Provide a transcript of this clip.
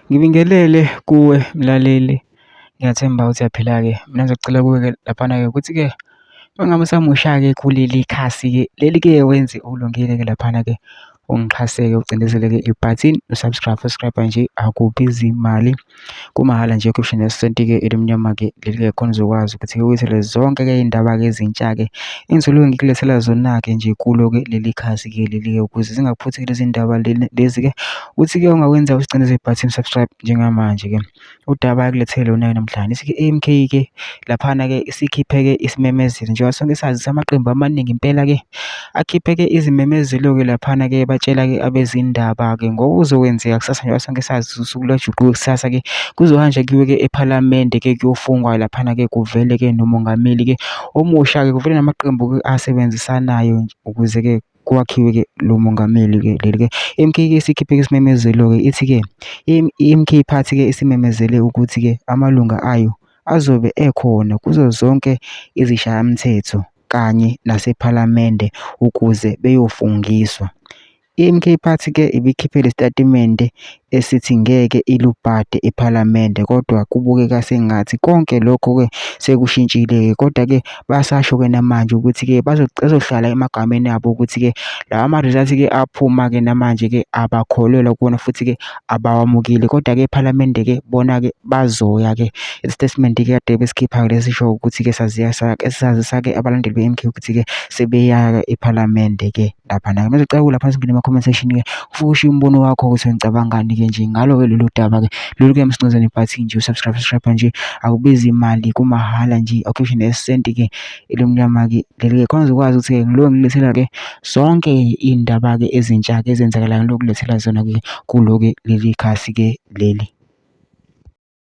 Ngibingelele kuwe mlaleli, ngiyathemba ukuthi uyaphila-ke. Mina ngizocela kuwe-ke laphana-ke ukuthi-ke uma ngabe usamusha-ke kuleli khasi-ke leli-ke wenze okulungile-ke laphana-ke ungixhase-ke ucindezele-ke ibhathini u-subscribe, subscribe nje akubizi mali. Kumahhala nje ekhishwe nesenti-ke elimnyama-ke leli-ke khona uzokwazi ukuthi uyithole zonke-ke iy'ndaba-ke ezintsha-ke engizoloku ngikulethela zona-ke nje kulo-ke leli khasi-ke leli-ke ukuze zingakuphuthi lezi ndaba lezi-ke. Uthi-ke ungakwenza usigcine ibhathini subscribe njengamanje-ke. Udaba akulethele lona-ke namhlanje ithi-ke i-M_K-ke laphana-ke isikhiphe-ke isimemezelo njengoba sonke sazi amaqembu amaningi impela-ke akhiphe-ke izimemezelo-ke laphana-ke batshela-ke abezindaba-ke ngokuzokwenzeka kusasa njengoba sonke sazi usuku lwajuquka kusasa-ke kuzohanjwa kuyiwe-ke ephalamende-ke kuyofungwa laphana-ke kuvele-ke nomongameli-ke omusha-ke kuvele namaqembu-ke asebenzisanayo ukuze-ke kwakhiwe-ke lo mongameli-ke leli-ke. I-M_K-ke isikhiphe isimemezelo-ke ithi-ke i-M_K Party-ke isimemezele ukuthi-ke amalunga ayo azobe ekhona kuzo zonke izishayamthetho kanye nasephalamende ukuze beyofungiswa. I-M_K Party-ke ibikhiphe lesitatimende esithi ngeke ilubhade ephalamende kodwa kubukeka sengathi konke lokho-ke sekushintshile-ke. Kodwa-ke basasho-ke namanje ukuthi-ke bazohlala emagameni abo ukuthi-ke lawa ma-results-ke aphuma-ke namanje-ke abakholelwa kuwona futhi-ke abawamukeli. Kodwa-ke ephalamende-ke bona-ke bazoya-ke. Isitatimende-ke kade besikhipha-ke lesisho ukuthi-ke sazisa-ke abalandeli be-M_K ukuthi-ke sebeya-ke ephalamende-ke laphana. Mase ngicela lapha singene ema-comment section-ke ufike ushiye umbono wakho ukuthi ngicabangani-ke nje ngalo-ke lolu daba-ke. Lolu-ke msincezane ibhathini nje u-subscribe subscribe nje akubizi imali kumahhala nje awukhiphi nesenti-ke elimnyama-ke leli-ke khona uzokwazi ukuthi-ke ngiloku ngilethela-ke zonke iy'ndaba-ke ezintsha-ke ezenzakalayo ngiloku ngilethela zona-ke kulo-ke leli khasi-ke leli.